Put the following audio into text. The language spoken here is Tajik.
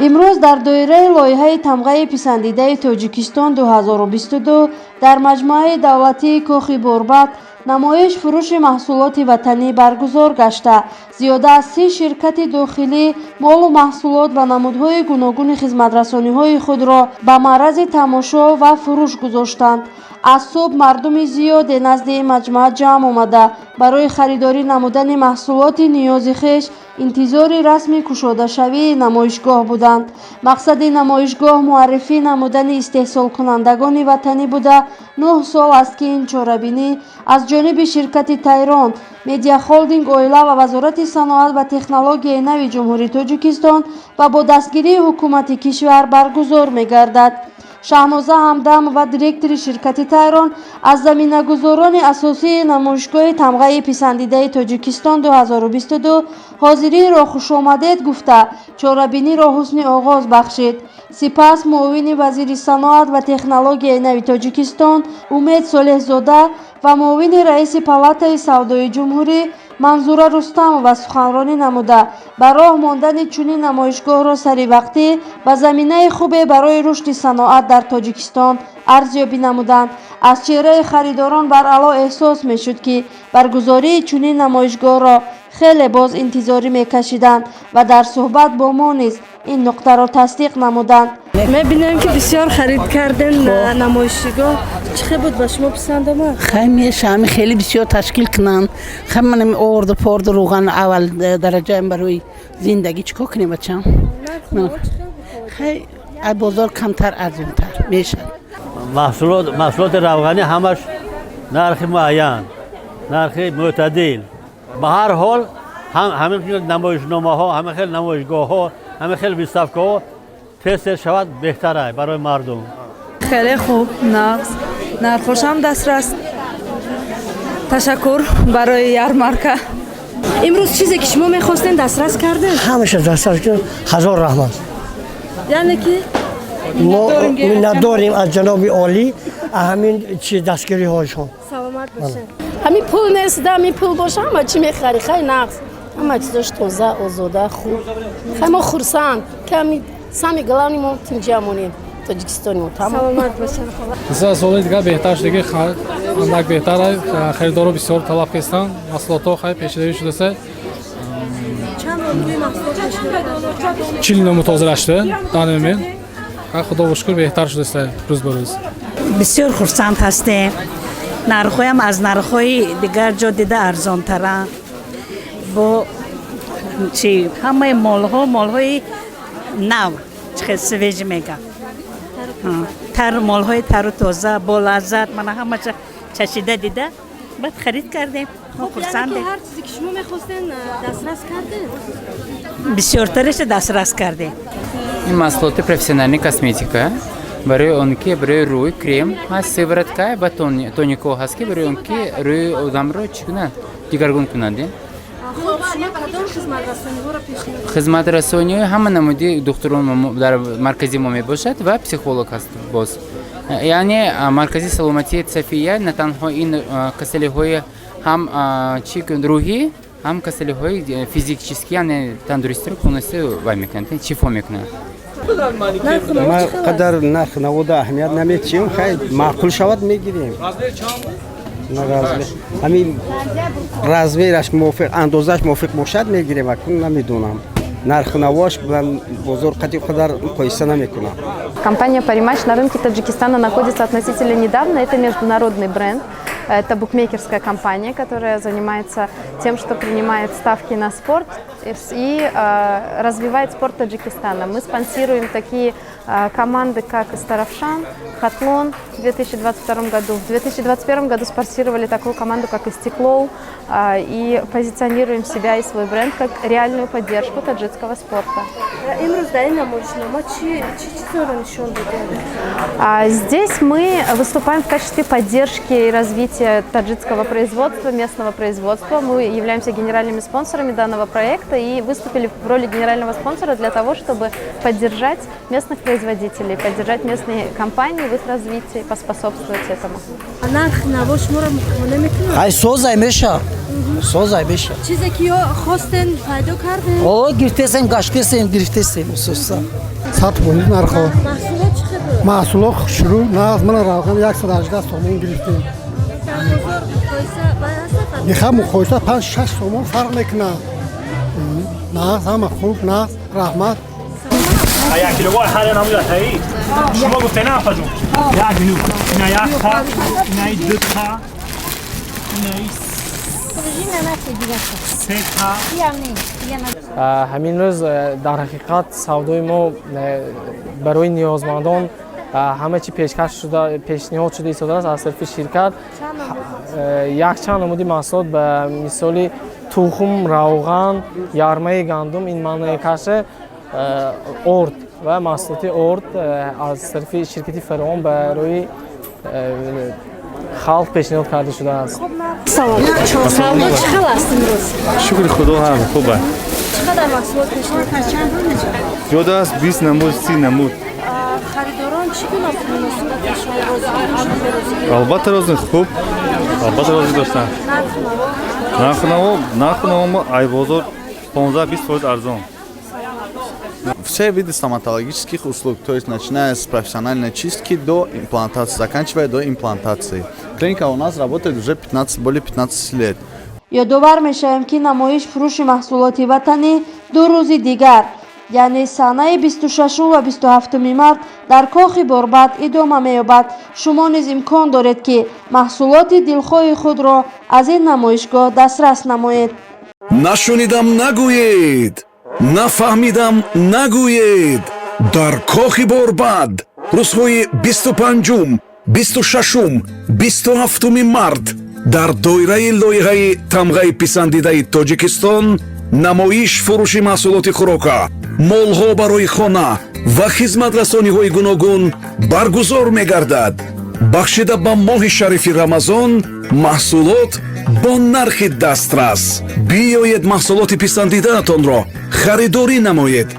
Имрӯз дар доираи лоиҳаи тамғаи писандидаи Тоҷикистон 2022 дар маҷмӯаи давлатии Кохи Борбад намоиш фурӯши маҳсулоти ватанӣ баргузор гашта, зиёда аз 30 ширкати дохилӣ молу маҳсулот ва намудҳои гуногуни хизматрасониҳои худро ба маърази тамошо ва фурӯш гузоштанд. Аз субҳ мардуми зиёде назди ин маҷмӯа ҷамъ омада, барои харидорӣ намудани маҳсулоти ниёзи хеш интизори расми кушодашавии намоишгоҳ буданд. Мақсади намоишгоҳ муаррифӣ намудани истеҳсолкунандагони ватанӣ буда, 9 сол аст, ки ин чорабинӣ аз ҷониби ширкати Тайрон Медиахолдинг Оила ва Вазорати саноат ва технологияи нави Ҷумҳурии Тоҷикистон ва бо дастгирии ҳукумати кишвар баргузор мегардад. Шаҳноза Ҳамдам ва директори ширкати Тайрон аз заминагузорони асосии намоишгоҳи тамғаи писандидаи Тоҷикистон 2022 ҳозириро хушомадед гуфта, чорабиниро ҳусни оғоз бахшид. Сипас муовини вазири саноат ва технологияи нави Тоҷикистон Умед Солеҳзода ва муовини раиси Палатаи савдои ҷумҳурӣ Манзура Рустамова суханронӣ намуда, ба роҳ мондани чунин намоишгоҳро саривақтӣ ва заминаи хубе барои рушди саноат дар Тоҷикистон арзёбӣ намуданд. Аз чеҳраи харидорон баръало эҳсос мешуд, ки баргузории чунин намоишгоҳро хеле боз интизорӣ мекашиданд ва дар суҳбат бо мо низ ин нуқтаро тасдиқ намуданд. Мебинем, ки бисёр харид кардем. Намоишгоҳ чӣ хел буд, ба шумо писанд омад? Хай, меша, ҳами хеле бисёр ташкил кунанд. Хай, манам орду порду, руған аввал дараҷаам барои зиндагӣ. Чӣ кор кунем, бачам? Хай, аз бозор камтар, арзонтар мешад. Маҳсулоти равғанӣ ҳамаш нархи муайян, нархи мӯътадил. Ба ҳар ҳол, ҳамин хел намоишномаҳо, ҳамин хел намоишгоҳҳо, ҳамин хел выставкаҳо тез тез шавад, беҳтар барои мардум. Хеле хуб, нағз, нархошам дастрас. Ташаккур барои ярмарка. Имрӯз чизе ки шумо мехостем, дастрас кардем? Ҳамаша дастрас кардем, ҳазор раҳмат. Яъне ки мо миннатдорем аз ҷаноби олӣ, ҳамин чи дастгириҳояшон. Саломат бошед. Ҳамин пул нест да, ҳамин пул боша, ҳама чӣ мехарӣ. Хай, нағз, ҳама чизош тоза, озода, хуб. Хай, мо хурсанд, ки ҳами самый главный мо тинҷа монем, Тоҷикистони мо тамом. Саломат бошед. Нисбат соли дигар беҳтар шудагӣ, андак беҳтар, харидоро бисёр талаб кестанд, маҳсулотҳо хай пешравӣ шудаса. Чанд намуди маҳсулот пешниҳод? 40 намуд ҳозир шуда данный момент. Хай, худо шукр, беҳтар шудааст рӯз ба рӯз. Бисёр хурсанд ҳастем. Нархҳоям аз нархҳои дигар ҷо дида арзонтаранд. Бо чи ҳамаи молҳо, молҳои нав, чӣ хел свежий мегам, тар, молҳои тару тоза, бо лаззат. Мана, ҳамаша чашида, дида, баъд харид кардем. Мо хурсандем. Ҳар чизе ки шумо мехостен, дастрас кардем? Бисёртареша дастрас кардем. Ин маҳсулоти профессиональный косметика, барои он ки барои рӯй крем ҳаст, сыворотка ва тоникҳо ҳаст, ки барои он ки рӯи одамро чӣ кунад, дигаргун кунад. Хуб, шумо кадом хизматрасониҳоро пешниҳод? Хизматрасониҳои ҳама намуди духтурон дар маркази мо мебошад ва психолог ҳаст боз. Яъне маркази саломатии Сафия на танҳо ин касалиҳои ҳам чӣ рӯҳӣ, ҳам касалиҳои физически, яъне тандурустиро полностью вай мекунад, шифо мекунад. Ма қадар нарх навода аҳамият наметиҳем. Хай, маъқул шавад, мегирем. Ҳамин размераш мувофиқ, андозааш мувофиқ бошад, мегирем. Акун намедонам, нарху навоаш бозор қади қадар муқоиса намекунам. Компания Париматч на рынке Таджикистана находится относительно недавно. Это международный бренд. Это букмекерская компания, которая занимается тем, что принимает ставки на спорт и развивает спорт Таджикистана. Мы спонсируем такие команды, как Истаравшан, Хатлон в 2022 году. В 2021 году спонсировали такую команду, как Истиклол, и позиционируем себя и свой бренд как реальную поддержку таджикского спорта. Имрӯз дар ин намоишнома чӣ чизоро нишон додем? Здесь мы выступаем в качестве поддержки и развития. развитие таджикского производства, местного производства. Мы являемся генеральными спонсорами данного проекта и выступили в роли генерального спонсора для того, чтобы поддержать местных производителей, поддержать местные компании в их развитии, поспособствовать этому. Нарх наво шуморо қонеъ мекунад? Ҳай, созай меша, созай меша. Чизе ки ё хостен, пайдо кардем? О, гирифтесем, гаштесем, гирифтесем усуса. 100% нархо. Маҳсулот чӣ хел буд? Маҳсулот хушрӯ, нағз. Мана равған 118 сомон гирифтем. Дар бозор муқоиса бай ҳаста фарқ? Иха, муқоиса 5-6 сомон фарқ мекунад. Нағз, ҳама хуб, нағз, раҳмат. Як кило ҳар намуда таи шумо гуфте на, апаҷон, як минут. Ина як та, инаи ду та, инаи се та. Ҳамин рӯз дар ҳақиқат савдои мо барои ниёзмандон ҳама чи пешкаш шуда, пешниҳод шуда истодааст аз тарафи ширкат. Якчанд намуди маҳсулот, ба мисоли тухм, равған, ярмаи гандум, ин манна каша, орд ва маҳсулоти орд аз тарафи ширкати Фараон барои халқ пешниҳод карда шудааст. Салом, савдо чӣ хел аст имрӯз? Шукри Худо, ҳам хуб аст. Чӣ қадар маҳсулот пешниҳод карда? Зиёда аст 20 намуд, 30 намуд. Харидорон чӣ гуна муносибаташон, розигӣ, розигӣ? Албатта, розӣ, хуб, албатта, розӣ доштанд. Нарху наво? Нарху наво мо ай бозор 15-20% арзон. Все виды стоматологических услуг, то есть начиная с профессиональной чистки до имплантации, заканчивая до имплантации. Клиника у нас работает уже 15, более 15 лет. Ёдовар мешавем, ки намоиш фурӯши маҳсулоти ватанӣ 2 рӯзи дигар, яъне санаи 26 ва 27 март дар Кохи Борбад идома меёбад. Шумо низ имкон доред, ки маҳсулоти дилхоҳи худро аз ин намоишгоҳ дастрас намоед. Нашунидам нагӯед, нафаҳмидам нагӯед. Дар Кохи Борбад рӯзҳои 25-ум, 26-ум, 27-уми март дар доираи лоиҳаи тамғаи писандидаи Тоҷикистон намоиш фурӯши маҳсулоти хӯрока, молҳо барои хона ва хизматрасониҳои гуногун баргузор мегардад. Бахшида ба моҳи шарифи Рамазон маҳсулот бо нархи дастрас. Биёед, маҳсулоти писандидаатонро харидорӣ намоед.